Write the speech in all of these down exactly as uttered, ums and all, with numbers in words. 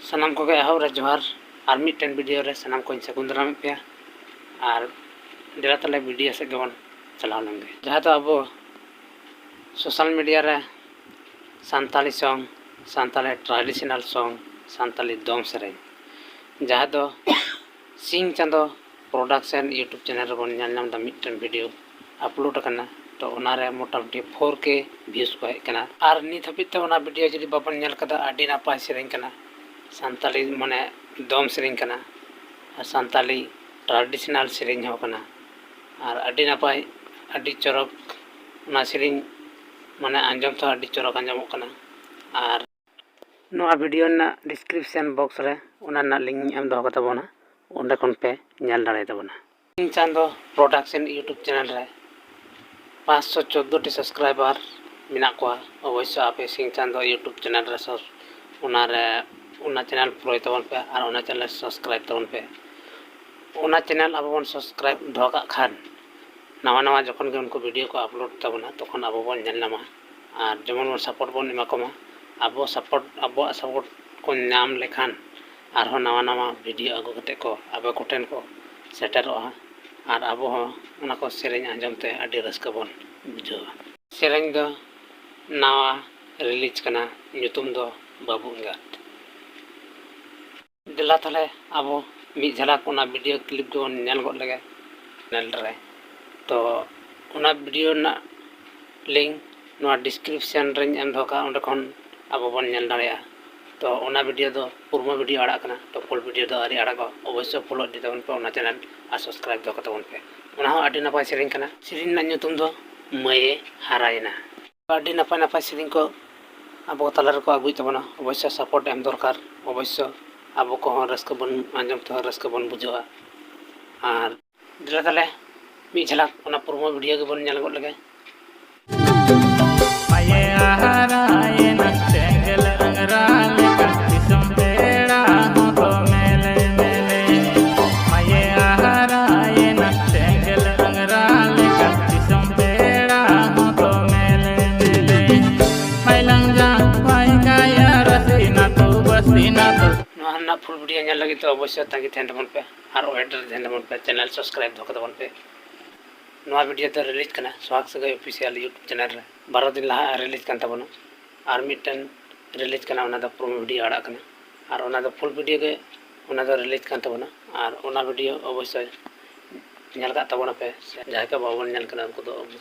ᱥᱟᱱᱟᱢ ᱠᱚᱜᱮ ᱮᱦᱚᱵ ᱨᱮ ᱡᱚᱦᱟᱨ᱾ ᱟᱨ ᱢᱤᱫᱴᱮᱱ ᱵᱷᱤᱰᱤᱭᱳ ᱨᱮ ᱥᱟᱱᱟᱢ ᱠᱚᱧ ᱥᱟᱹᱜᱩᱱ ᱫᱟᱨᱟᱢᱮᱫ ᱯᱮᱭᱟ᱾ ᱟᱨ ᱫᱮᱞᱟ ᱛᱟᱦᱞᱮ ᱵᱷᱤᱰᱤᱭᱳ ᱥᱮᱫ ᱜᱮᱵᱚᱱ ᱪᱟᱞᱟᱣ ᱞᱮᱱ ᱜᱮ, ᱡᱟᱦᱟᱸ ᱫᱚ ᱟᱵᱚ ᱥᱳᱥᱟᱞ ᱢᱤᱰᱤᱭᱟ ᱨᱮ ᱥᱟᱱᱛᱟᱲᱤ ᱥᱚᱝ, ᱥᱟᱱᱛᱟᱲᱤ ᱴᱨᱟᱰᱤᱥᱚᱱᱟᱞ ᱥᱚᱝ, ᱥᱟᱱᱛᱟᱲᱤ ᱫᱚᱝ ᱥᱮᱨᱮᱧ, ᱡᱟᱦᱟᱸ ᱫᱚ ᱥᱤᱧ ᱪᱟᱸᱫᱚ ᱯᱨᱚᱰᱟᱠᱥᱚᱱ ᱭᱩᱴᱩᱵᱽ ᱪᱮᱱᱮᱞ ᱨᱮᱵᱚᱱ ᱧᱮᱞ ᱧᱟᱢ ᱮᱫᱟ, ᱢᱤᱫᱴᱮᱱ ᱵᱷᱤᱰᱤᱭᱳ ᱟᱯᱞᱳᱰ ᱟᱠᱟᱱᱟ᱾ ᱛᱚ ᱚᱱᱟᱨᱮ ᱢᱚᱴᱟᱢᱩᱴᱤ ᱯᱷᱳᱨ ᱠᱮ ᱵᱷᱤᱭᱩᱡᱽ ᱠᱚ ᱦᱮᱡ ᱟᱠᱟᱱᱟ᱾ ᱟᱨ ᱱᱤᱛ ᱦᱟᱹᱵᱤᱡ ᱛᱮ ᱚᱱᱟ ᱵᱷᱤᱰᱤᱭᱳ ᱡᱩᱫᱤ ᱵᱟᱵᱚᱱ ᱧᱮᱞ ᱠᱟᱫᱟ, ᱟᱹᱰᱤ ᱱᱟᱯᱟᱭ ᱥᱮᱨᱮᱧ ᱠᱟᱱᱟ, ᱥᱟᱱᱛᱟᱲᱤ ᱢᱟᱱᱮ ᱫᱚᱝ ᱥᱮᱨᱮᱧ ᱠᱟᱱᱟ, ᱟᱨ ᱥᱟᱱᱛᱟᱲᱤ ᱴᱨᱟᱰᱤᱥᱚᱱᱟᱞ ᱥᱮᱨᱮᱧ ᱦᱚᱸ ᱠᱟᱱᱟ᱾ ᱟᱨ ᱟᱹᱰᱤ ᱱᱟᱯᱟᱭ, ᱟᱹᱰᱤ ᱪᱚᱨᱚᱠ ᱚᱱᱟ ᱥᱮᱨᱮᱧ ᱢᱟᱱᱮ ᱟᱸᱡᱚᱢ ᱛᱮᱦᱚᱸ ᱟᱹᱰᱤ ᱪᱚᱨᱚᱠ ᱟᱸᱡᱚᱢᱚᱜ ᱠᱟᱱᱟ᱾ ᱟᱨ ᱱᱚᱣᱟ ᱵᱷᱤᱰᱤᱭᱳ ᱨᱮᱱᱟᱜ ᱰᱤᱥᱠᱨᱤᱯᱥᱚᱱ ᱵᱚᱠᱥ ᱨᱮ ᱚᱱᱟ ᱨᱮᱱᱟᱜ ᱞᱤᱝᱠ ᱤᱧ ᱮᱢ ᱫᱚᱦᱚ ᱠᱟᱛᱟ ᱵᱚᱱᱟ, ᱚᱸᱰᱮ ᱠᱷᱚᱱ ᱯᱮ ᱧᱮᱞ ᱫᱟᱲᱮᱭᱟᱛᱟ ᱵᱚᱱᱟ᱾ ᱥᱤᱧ ᱪᱟᱸᱫᱚ ᱯᱨᱚᱰᱟᱠᱥᱚᱱ ᱭᱩᱴᱩᱵᱽ ᱪᱮᱱᱮᱞ ᱨᱮ ᱯᱟᱸᱪᱥᱚ ᱪᱳᱫᱽᱫᱳ ᱴᱤ ᱥᱟᱵᱥᱠᱨᱟᱭᱵᱟᱨ ᱢᱮᱱᱟᱜ ᱠᱚᱣᱟ᱾ ᱚᱵᱚᱥᱥᱳᱭ ᱟᱯᱮ ᱥᱤᱧ ᱪᱟᱸᱫᱚ ᱭᱩᱴᱩᱵᱽ ᱪᱮᱱᱮᱞ ᱨᱮ ᱥᱟᱵ-, ᱚᱱᱟᱨᱮ, ᱚᱱᱟ ᱪᱮᱱᱮᱞ ᱯᱷᱚᱞᱳᱭ ᱛᱟᱵᱚᱱ ᱯᱮ ᱟᱨ ᱚᱱᱟ ᱪᱮᱱᱮᱞ ᱥᱟᱵᱥᱠᱨᱟᱭᱤᱵᱽ ᱛᱟᱵᱚᱱ ᱯᱮ᱾ ᱚᱱᱟ ᱪᱮᱱᱮᱞ ᱟᱵᱚ ᱵᱚᱱ ᱥᱟᱵᱥᱠᱨᱟᱭᱤᱵᱽ ᱫᱚᱦᱚ ᱠᱟᱜ ᱠᱷᱟᱱ, ᱱᱟᱣᱟ ᱱᱟᱣᱟ ᱡᱚᱠᱷᱚᱱ ᱜᱮ ᱩᱱᱠᱩ ᱵᱷᱤᱰᱤᱭᱳ ᱠᱚ ᱟᱯᱞᱳᱰ ᱛᱟᱵᱚᱱᱟ, ᱛᱚᱠᱷᱚᱱ ᱟᱵᱚ ᱵᱚᱱ ᱧᱮᱞ ᱧᱟᱢᱟ᱾ ᱟᱨ ᱡᱮᱢᱚᱱ ᱵᱚᱱ ᱥᱟᱯᱳᱨᱴ ᱵᱚᱱ ᱮᱢᱟ ᱠᱚᱢᱟ, ᱟᱵᱚ ᱥᱟᱯᱳᱨᱴ, ᱟᱵᱚᱣᱟᱜ ᱥᱟᱯᱳᱨᱴ ᱠᱚ ᱧᱟᱢ ᱞᱮᱠᱷᱟᱱ ᱟᱨᱦᱚᱸ ᱱᱟᱣᱟ ᱱᱟᱣᱟ ᱵᱷᱤᱰᱤᱭᱳ ᱟᱹᱜᱩ ᱠᱟᱛᱮ ᱠᱚ ᱟᱵᱚ ᱠᱚᱴᱷᱮᱱ ᱠᱚ ᱥᱮᱴᱮᱨᱚᱜᱼᱟ᱾ ᱟᱨ ᱟᱵᱚ ᱦᱚᱸ ᱚᱱᱟ ᱠᱚ ᱥᱮᱨᱮᱧ ᱟᱸᱡᱚᱢ ᱛᱮ ᱟᱹᱰᱤ ᱨᱟᱹᱥᱠᱟᱹ ᱵᱚᱱ ᱵᱩᱡᱷᱟᱹᱣᱟ᱾ ᱥᱮᱨᱮᱧ ᱫᱚ ᱱᱟᱣᱟ ᱨᱤᱞᱤᱡᱽ ᱠᱟᱱᱟ, ᱧᱩᱛᱩᱢ ᱫᱚ ᱵᱟᱹᱵᱩ ᱮᱸᱜᱟᱛ᱾ ᱫᱮᱞᱟ ᱛᱟᱦᱞᱮ ᱟᱵᱚ ᱢᱤᱫ ᱡᱷᱟᱞᱟᱠ ᱚᱱᱟ ᱵᱷᱤᱰᱤᱭᱳ ᱠᱞᱤᱯ ᱜᱮᱵᱚᱱ ᱧᱮᱞ ᱜᱚᱫ ᱞᱮᱜᱮ ᱪᱮᱱᱮᱞ ᱨᱮ᱾ ᱛᱚ ᱚᱱᱟ ᱵᱷᱤᱰᱤᱭᱳ ᱨᱮᱱᱟᱜ ᱞᱤᱝᱠ ᱱᱚᱣᱟ ᱰᱤᱥᱠᱨᱤᱯᱥᱚᱱ ᱨᱮᱧ ᱮᱢ ᱫᱚᱦᱚ ᱠᱟᱜᱼᱟ, ᱚᱸᱰᱮ ᱠᱷᱚᱱ ᱟᱵᱚ ᱵᱚᱱ ᱧᱮᱞ ᱫᱟᱲᱮᱭᱟᱜᱼᱟ᱾ ᱛᱚ ᱚᱱᱟ ᱵᱷᱤᱰᱤᱭᱳ ᱫᱚ ᱯᱩᱨᱢᱟᱹ ᱵᱷᱤᱰᱤᱭᱳ ᱟᱲᱟᱜ ᱠᱟᱱᱟ, ᱛᱚ ᱯᱷᱩᱞ ᱵᱷᱤᱰᱤᱭᱳ ᱫᱚ ᱟᱹᱣᱨᱤ ᱟᱲᱟᱜᱚᱜᱼᱟ᱾ ᱚᱵᱚᱥᱥᱳᱭ ᱯᱷᱚᱞᱳ ᱤᱫᱤ ᱛᱟᱵᱚᱱ ᱯᱮ ᱚᱱᱟ ᱪᱮᱱᱮᱞ ᱟᱨ ᱥᱟᱵᱥᱠᱨᱟᱭᱤᱵᱽ ᱫᱚᱦᱚ ᱠᱟᱛᱟᱵᱚᱱ ᱯᱮ᱾ ᱚᱱᱟ ᱦᱚᱸ ᱟᱹᱰᱤ ᱱᱟᱯᱟᱭ ᱥᱮᱨᱮᱧ ᱠᱟᱱᱟ᱾ ᱥᱮᱨᱮᱧ ᱨᱮᱱᱟᱜ ᱧᱩᱛᱩᱢ ᱫᱚ ᱢᱟᱹᱭᱮ ᱦᱟᱨᱟᱭᱮᱱᱟ᱾ ᱟᱹᱰᱤ ᱱᱟᱯᱟᱭ ᱱᱟᱯᱟᱭ ᱥᱮᱨᱮᱧ ᱠᱚ ᱟᱵᱚ ᱛᱟᱞᱟ ᱨᱮᱠᱚ ᱟᱹᱜᱩᱭᱮᱫ ᱛᱟᱵᱚᱱᱟ᱾ ᱚᱵᱚᱥᱥᱳᱭ ᱥᱟᱯᱳᱨᱴ ᱮᱢ ᱫᱚᱨᱠᱟᱨ, ᱚᱵᱚᱥᱥᱳᱭ ᱟᱵᱚ ᱠᱚᱦᱚᱸ ᱨᱟᱹᱥᱠᱟᱹ ᱵᱚᱱ ᱟᱸᱡᱚᱢ ᱛᱮᱦᱚᱸ ᱨᱟᱹᱥᱠᱟᱹ ᱵᱚᱱ ᱵᱩᱡᱷᱟᱹᱣᱟ᱾ ᱟᱨ ᱫᱮᱞᱟ ᱛᱟᱦᱞᱮ ᱢᱤᱫ ᱡᱷᱟᱞᱟᱠ ᱚᱱᱟ ᱯᱨᱳᱢᱳ ᱵᱷᱤᱰᱤᱭᱳ ᱜᱮᱵᱚᱱ ᱧᱮᱞ ᱜᱚᱫ ᱞᱮᱜᱮ᱾ ᱢᱟᱭᱮ ᱦᱟᱨᱟᱭᱮᱱᱟ ᱥᱮᱸᱜᱮᱞ ᱟᱝᱜᱽᱨᱟ ᱞᱮᱠᱟ, ᱫᱤᱥᱚᱢ ᱯᱮᱲᱟ ᱦᱚᱸ ᱠᱚ ᱢᱮᱞᱮ ᱢᱮᱞᱮ᱾ ᱢᱟᱭᱮ ᱦᱟᱨᱟᱭᱮᱱᱟ ᱥᱮᱸᱜᱮᱞ ᱟᱝᱜᱽᱨᱟ ᱞᱮᱠᱟ, ᱫᱤᱥᱚᱢ ᱯᱮᱲᱟ ᱦᱚᱸ ᱠᱚ ᱢᱮᱞᱮ ᱢᱮᱞᱮ᱾ ᱢᱟᱭᱞᱟᱝ ᱡᱟᱶᱟᱭ ᱠᱟᱭᱟ ᱨᱟᱥᱤᱱᱟ ᱛᱩᱵᱟᱹᱥ ᱱᱚᱣᱟ ᱨᱮᱱᱟᱜ ᱯᱷᱩᱞ ᱵᱷᱤᱰᱤᱭᱳ ᱧᱮᱞ ᱞᱟᱹᱜᱤᱫ ᱛᱮ ᱚᱵᱚᱥᱥᱳᱭ ᱛᱟᱺᱜᱤ ᱛᱟᱦᱮᱱ ᱛᱟᱵᱚᱱ ᱯᱮ ᱟᱨ ᱳᱭᱮᱴ ᱨᱮ ᱛᱟᱦᱮᱱ ᱛᱟᱵᱚᱱ ᱯᱮ, ᱪᱮᱱᱮᱞ ᱥᱟᱵᱥᱠᱨᱟᱭᱤᱵ ᱫᱚᱦᱚ ᱠᱟᱛᱟᱵᱚᱱ ᱯᱮ᱾ ᱱᱚᱣᱟ ᱵᱷᱤᱰᱤᱭᱳ ᱫᱚ ᱨᱤᱞᱤᱡᱽ ᱠᱟᱱᱟ ᱥᱚᱦᱟᱜᱽ ᱥᱟᱹᱜᱟᱹᱭ ᱚᱯᱷᱤᱥᱤᱭᱟᱞ ᱭᱩᱴᱩᱵᱽ ᱪᱮᱱᱮᱞ ᱨᱮ᱾ ᱵᱟᱨᱚ ᱫᱤᱱ ᱞᱟᱦᱟ ᱨᱤᱞᱤᱡᱽ ᱠᱟᱱ ᱛᱟᱵᱚᱱᱟ᱾ ᱟᱨ ᱢᱤᱫᱴᱮᱱ ᱨᱤᱞᱤᱡᱽ ᱠᱟᱱᱟ, ᱚᱱᱟ ᱫᱚ ᱯᱨᱳᱢᱳ ᱵᱷᱤᱰᱤᱭᱳ ᱟᱲᱟᱜ ᱠᱟᱱᱟ᱾ ᱟᱨ ᱚᱱᱟ ᱫᱚ ᱯᱷᱩᱞ ᱵᱷᱤᱰᱤᱭᱳ ᱜᱮ, ᱚᱱᱟ ᱫᱚ ᱨᱤᱞᱤᱡᱽ ᱠᱟᱱ ᱛᱟᱵᱚᱱᱟ᱾ ᱟᱨ ᱚᱱᱟ ᱵᱷᱤᱰᱤᱭᱳ ᱚᱵᱚᱥᱥᱳᱭ ᱧᱮᱞ ᱠᱟᱜ ᱛᱟᱵᱚᱱᱟᱯᱮ, ᱥᱮ ᱡᱟᱦᱟᱸᱭ ᱠᱚ ᱵᱟᱵᱚᱱ ᱧᱮᱞ ᱠᱟᱫᱟ ᱩᱱᱠᱩ ᱫᱚ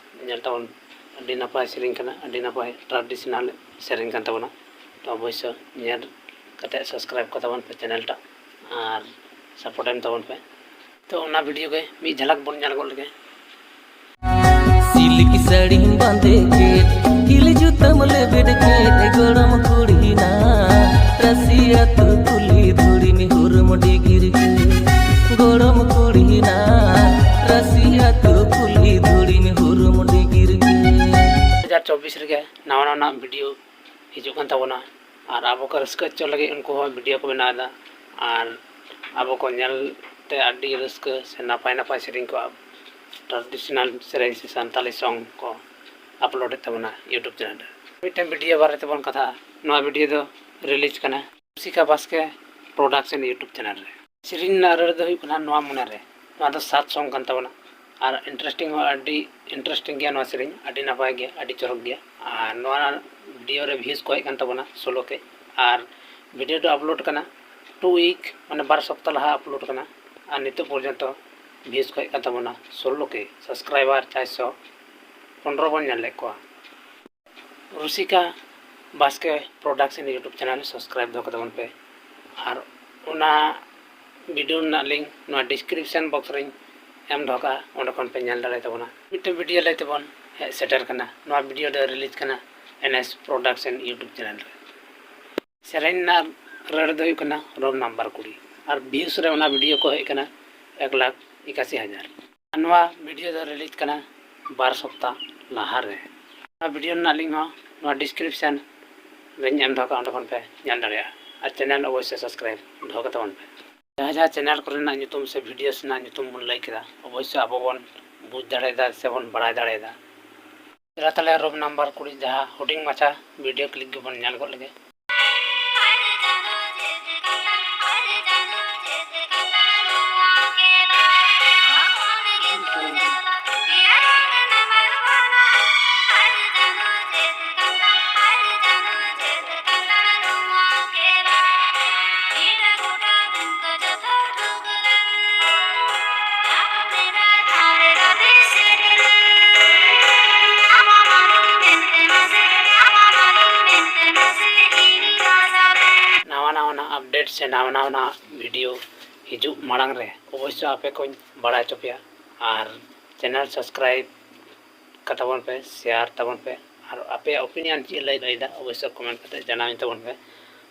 ᱧᱮᱞ ᱛᱟᱵᱚᱱ᱾ ᱟᱹᱰᱤ ᱱᱟᱯᱟᱭ ᱥᱮᱨᱮᱧ ᱠᱟᱱᱟ, ᱟᱹᱰᱤ ᱱᱟᱯᱟᱭ ᱴᱨᱟᱰᱤᱥᱚᱱᱟᱞ ᱥᱮᱨᱮᱧ ᱠᱟᱱ ᱛᱟᱵᱚᱱᱟ᱾ ᱛᱚ ᱚᱵᱚᱥᱥᱳᱭ ᱧᱮᱞ ᱠᱟᱛᱮ ᱥᱟᱵᱥᱠᱨᱟᱭᱤᱵ ᱠᱟᱛᱟᱵᱚᱱ ᱯᱮ ᱪᱮᱱᱮᱞ ᱴᱟᱜ ᱟᱨ ᱥᱟᱯᱳᱨᱴ ᱮᱢ ᱛᱟᱵᱚᱱ ᱯᱮ᱾ ᱛᱚ ᱚᱱᱟ ᱵᱷᱤᱰᱤᱭᱳ ᱜᱮ ᱢᱤᱫ ᱡᱷᱟᱞᱟᱠ ᱵᱚᱱ ᱧᱮᱞ ᱜᱚᱫ ᱞᱮᱜᱮ᱾ ᱥᱤᱞᱠᱤ ᱥᱟᱹᱲᱤᱢ ᱵᱟᱸᱫᱮ ᱠᱮᱫ, ᱦᱤᱞ ᱡᱩᱛᱟᱹᱢ ᱞᱮᱵᱮᱫ ᱠᱮᱫ, ᱜᱚᱲᱚᱢ ᱠᱩᱲᱤ ᱱᱟ ᱨᱟᱹᱥᱤ ᱟᱹᱛᱩ ᱠᱩᱞᱦᱤ ᱫᱷᱩᱲᱤᱢ ᱦᱩᱨᱩᱢ ᱰᱤᱜᱤᱨ ᱠᱮᱫ᱾ ᱜᱚᱲᱚᱢ ᱠᱩᱲᱤ ᱱᱟ ᱨᱟᱹᱥᱤ ᱟᱹᱛᱩ ᱠᱩᱞᱦᱤ ᱫᱷᱩᱲᱤᱢ ᱦᱩᱨᱩᱢ ᱰᱤᱜᱤᱨ ᱠᱮᱫ᱾ ᱫᱩ ᱦᱟᱡᱟᱨ ᱪᱚᱵᱵᱤᱥ ᱨᱮᱜᱮ ᱱᱟᱣᱟ ᱱᱟᱣᱟ ᱵᱷᱤᱰᱤᱭᱳ ᱦᱤᱡᱩᱜ ᱠᱟᱱ ᱛᱟᱵᱚᱱᱟ᱾ ᱟᱨ ᱟᱵᱚ ᱠᱚ ᱨᱟᱹᱥᱠᱟᱹ ᱦᱚᱪᱚ ᱞᱟᱹᱜᱤᱫ ᱩᱱᱠᱩ ᱦᱚᱸ ᱵᱷᱤᱰᱤᱭᱳ ᱠᱚ ᱵᱮᱱᱟᱣ ᱮᱫᱟ᱾ ᱟᱨ ᱟᱵᱚ ᱠᱚ ᱧᱮᱞ ᱛᱮ ᱟᱹᱰᱤ ᱨᱟᱹᱥᱠᱟᱹ ᱥᱮ ᱱᱟᱯᱟᱭ ᱱᱟᱯᱟᱭ ᱥᱮᱨᱮᱧ ᱠᱚ, ᱴᱨᱟᱰᱤᱥᱚᱱᱟᱞ ᱥᱮᱨᱮᱧ ᱥᱮ ᱥᱟᱱᱛᱟᱞᱤ ᱥᱚᱝ ᱠᱚ ᱟᱯᱞᱳᱰ ᱮᱫ ᱛᱟᱵᱚᱱᱟ ᱭᱩᱴᱩᱵᱽ ᱪᱮᱱᱮᱞ ᱨᱮ᱾ ᱢᱤᱫᱴᱮᱱ ᱵᱷᱤᱰᱤᱭᱳ ᱵᱟᱨᱮ ᱛᱮᱵᱚᱱ ᱠᱟᱛᱷᱟᱜᱼᱟ᱾ ᱱᱚᱣᱟ ᱵᱷᱤᱰᱤᱭᱳ ᱫᱚ ᱨᱤᱞᱤᱡᱽ ᱠᱟᱱᱟ ᱨᱩᱥᱤᱠᱟ ᱵᱟᱥᱠᱮ ᱯᱨᱚᱰᱟᱠᱥᱚᱱ ᱭᱩᱴᱩᱵᱽ ᱪᱮᱱᱮᱞ ᱨᱮ᱾ ᱥᱮᱨᱮᱧ ᱨᱮᱱᱟᱜ ᱨᱟᱹᱲ ᱫᱚ ᱦᱩᱭᱩᱜ ᱠᱟᱱᱟ ᱱᱚᱣᱟ ᱢᱚᱱᱮ ᱨᱮ᱾ ᱱᱚᱣᱟ ᱫᱚ ᱥᱟᱫ ᱥᱚᱝ ᱠᱟᱱ ᱛᱟᱵᱚᱱᱟ᱾ ᱟᱨ ᱤᱱᱴᱟᱨᱮᱥᱴᱤᱝ ᱦᱚᱸ ᱟᱹᱰᱤ ᱤᱱᱴᱟᱨᱮᱥᱴᱤᱝ ᱜᱮᱭᱟ ᱱᱚᱣᱟ ᱥᱮᱨᱮᱧ, ᱟᱹᱰᱤ ᱱᱟᱯᱟᱭ ᱜᱮᱭᱟ, ᱟᱹᱰᱤ ᱪᱚᱨᱚᱠ ᱜᱮᱭᱟ᱾ ᱟᱨ ᱱᱚᱣᱟ ᱵᱷᱤᱰᱤᱭᱳ ᱨᱮ ᱵᱷᱤᱭᱩᱡᱽ ᱠᱚ ᱦᱮᱡ ᱠᱟᱱ ᱛᱟᱵᱚᱱᱟ ᱥᱳᱞᱳ ᱠᱮ᱾ ᱟᱨ ᱵᱷᱤᱰᱤᱭᱳ ᱫᱚ ᱟᱯᱞᱳᱰ ᱠᱟᱱᱟ ᱴᱩ ᱩᱭᱤᱠ, ᱢᱟᱱᱮ ᱵᱟᱨ ᱥᱚᱯᱛᱟ ᱞᱟᱦᱟ ᱟᱯᱞᱳᱰ ᱠᱟᱱᱟ᱾ ᱟᱨ ᱱᱤᱛᱚᱜ ᱯᱚᱨᱡᱚᱱᱛᱚ ᱵᱷᱤᱭᱩᱡᱽ ᱠᱚ ᱦᱮᱡ ᱠᱟᱱ ᱛᱟᱵᱚᱱᱟ ᱥᱳᱞᱳ ᱠᱮ, ᱥᱟᱵᱥᱠᱨᱟᱭᱵᱟᱨ ᱪᱟᱨᱥᱚ ᱯᱚᱱᱨᱚ ᱵᱚᱱ ᱧᱮᱞ ᱞᱮᱫ ᱠᱚᱣᱟ᱾ ᱨᱩᱥᱤᱠᱟ ᱵᱟᱥᱠᱮ ᱯᱨᱚᱰᱟᱠᱥᱚᱱ ᱭᱩᱴᱩᱵᱽ ᱪᱮᱱᱮᱞ ᱥᱟᱵᱥᱠᱨᱟᱭᱤᱵ ᱫᱚᱦᱚ ᱠᱟᱛᱟᱵᱚᱱ ᱯᱮ᱾ ᱟᱨ ᱚᱱᱟ ᱵᱷᱤᱰᱤᱭᱳ ᱨᱮᱱᱟᱜ ᱞᱤᱝᱠ ᱱᱚᱣᱟ ᱰᱤᱥᱠᱨᱤᱯᱥᱚᱱ ᱵᱚᱠᱥ ᱨᱤᱧ ᱮᱢ ᱫᱚᱦᱚ ᱠᱟᱜᱼᱟ, ᱚᱸᱰᱮ ᱠᱷᱚᱱ ᱯᱮ ᱧᱮᱞ ᱫᱟᱲᱮ ᱛᱟᱵᱚᱱᱟ᱾ ᱢᱤᱫᱴᱮᱱ ᱵᱷᱤᱰᱤᱭᱳ ᱞᱟᱹᱭ ᱛᱮᱵᱚᱱ ᱦᱮᱡ ᱥᱮᱴᱮᱨ ᱠᱟᱱᱟ᱾ ᱱᱚᱣᱟ ᱵᱷᱤᱰᱤᱭᱳ ᱫᱚ ᱨᱤᱞᱤᱡᱽ ᱠᱟᱱᱟ N S production YouTube channel ᱨᱮ᱾ ᱥᱮᱨᱮᱧ ᱨᱮᱱᱟᱜ ᱨᱟᱹᱲ ᱫᱚ ᱦᱩᱭᱩᱜ ᱠᱟᱱᱟ ᱨᱳᱞ ᱱᱟᱢᱵᱟᱨ ᱠᱩᱲᱤ᱾ ᱟᱨ ᱵᱷᱤᱭᱩᱥ ᱨᱮ ᱚᱱᱟ ᱵᱷᱤᱰᱤᱭᱳ ᱠᱚ ᱦᱮᱡ ᱠᱟᱱᱟ ᱮᱠ ᱞᱟᱠᱷ ᱮᱠᱟᱥᱤ ᱦᱟᱡᱟᱨ᱾ ᱱᱚᱣᱟ ᱵᱷᱤᱰᱤᱭᱳ ᱫᱚ ᱨᱤᱞᱤᱡᱽ ᱠᱟᱱᱟ ᱵᱟᱨ ᱥᱚᱯᱛᱟ ᱞᱟᱦᱟᱨᱮ᱾ ᱱᱚᱣᱟ ᱵᱷᱤᱰᱤᱭᱳ ᱨᱮᱱᱟᱜ ᱞᱤᱝᱠ ᱦᱚᱸ ᱱᱚᱣᱟ ᱰᱤᱥᱠᱨᱤᱯᱥᱚᱱ ᱨᱮᱧ ᱮᱢ ᱫᱚᱦᱚ ᱠᱟᱜᱼᱟ, ᱚᱸᱰᱮ ᱠᱷᱚᱱ ᱯᱮ ᱧᱮᱞ ᱫᱟᱲᱮᱭᱟᱜᱼᱟ᱾ ᱟᱨ ᱪᱮᱱᱮᱞ ᱚᱵᱚᱥᱥᱳᱭ ᱥᱟᱵᱥᱠᱨᱟᱭᱤᱵ ᱫᱚᱦᱚ ᱠᱟᱛᱟᱵᱚᱱ ᱯᱮ᱾ ᱡᱟᱦᱟᱸ ᱡᱟᱦᱟᱸ ᱪᱮᱱᱮᱞ ᱠᱚᱨᱮᱱᱟᱜ ᱧᱩᱛᱩᱢ ᱥᱮ ᱵᱷᱤᱰᱤᱭᱳᱥ ᱨᱮᱱᱟᱜ ᱧᱩᱛᱩᱢ ᱵᱚᱱ ᱞᱟᱹᱭ ᱠᱮᱫᱟ, ᱚᱵᱚᱥᱥᱳᱭ ᱟᱵᱚ ᱵᱚᱱ ᱵᱩᱡᱽ ᱫᱟᱲᱮᱭᱟᱫᱟ ᱥᱮᱵᱚᱱ ᱵᱟᱲᱟᱭ ᱫᱟᱲᱮᱭᱟᱫᱟ᱾ ᱪᱮᱦᱨᱟ ᱛᱟᱞᱮ ᱨᱳᱞ ᱱᱟᱢᱵᱟᱨ ᱠᱩᱲᱤ, ᱡᱟᱦᱟᱸ ᱦᱩᱰᱤᱧ ᱢᱟᱪᱷᱟ ᱵᱷᱤᱰᱤᱭᱳ ᱠᱞᱤᱯ ᱜᱮᱵᱚᱱ ᱧᱮᱞ ᱜᱚᱫ ᱞᱮᱜᱮ᱾ ᱥᱮ ᱱᱟᱣᱟ ᱱᱟᱣᱟ ᱵᱷᱤᱰᱤᱭᱳ ᱦᱤᱡᱩᱜ ᱢᱟᱲᱟᱝ ᱨᱮ ᱚᱵᱚᱥᱥᱳᱭ ᱟᱯᱮ ᱠᱚᱧ ᱵᱟᱲᱟᱭ ᱦᱚᱪᱚ ᱯᱮᱭᱟ᱾ ᱟᱨ ᱪᱮᱱᱮᱞ ᱥᱟᱵᱥᱠᱨᱟᱭᱤᱵ ᱠᱟᱛᱟᱵᱚᱱ ᱯᱮ, ᱥᱮᱭᱟᱨ ᱛᱟᱵᱚᱱ ᱯᱮ, ᱟᱨ ᱟᱯᱮᱭᱟᱜ ᱚᱯᱤᱱᱤᱭᱚᱱ ᱪᱮᱫ ᱞᱟᱹᱭ ᱞᱟᱹᱭᱫᱟ ᱚᱵᱚᱥᱥᱳᱭ ᱠᱚᱢᱮᱱᱴ ᱠᱟᱛᱮ ᱡᱟᱱᱟᱣᱤᱧ ᱛᱟᱵᱚᱱ ᱯᱮ᱾